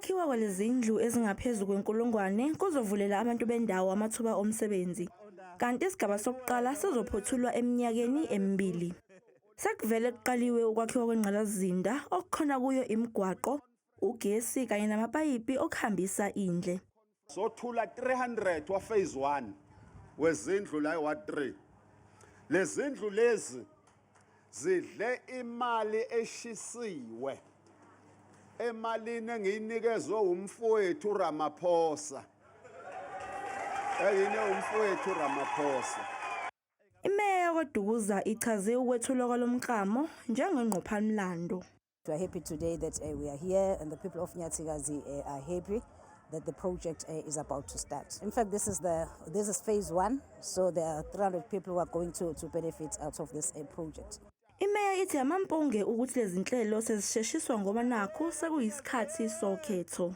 Ukwakhiwa kwalezindlu ezingaphezu kwenkulungwane kuzovulela abantu bendawo amathuba omsebenzi. Kanti isigaba sokuqala sizophothulwa eminyakeni emibili. Sekuvele kuqaliwe ukwakhiwa kwengqalasizinda okukhona kuyo imigwaqo, ugesi kanye namapayipi okuhambisa indle. Sothula 300 wa phase 1 wezindlu la wa 3. Lezindlu lezi zidle imali eshisiwe emalini engiyinikezwe umfowethu Ramaphosa. Eyine umfowethu Ramaphosa. Imeya yakwaDukuza ichaze ukwethulwa kwalomklamo njengengqophamlando. We are happy today that we are here and the people of Nyathikazi are happy that the project is about to start. In fact, this is phase one, so there are 300 people who are going to benefit out of this project. Imeya ithi amampunge ukuthi lezi zinhlelo sezisheshiswa ngoba nakhu sekuyisikhathi sokhetho.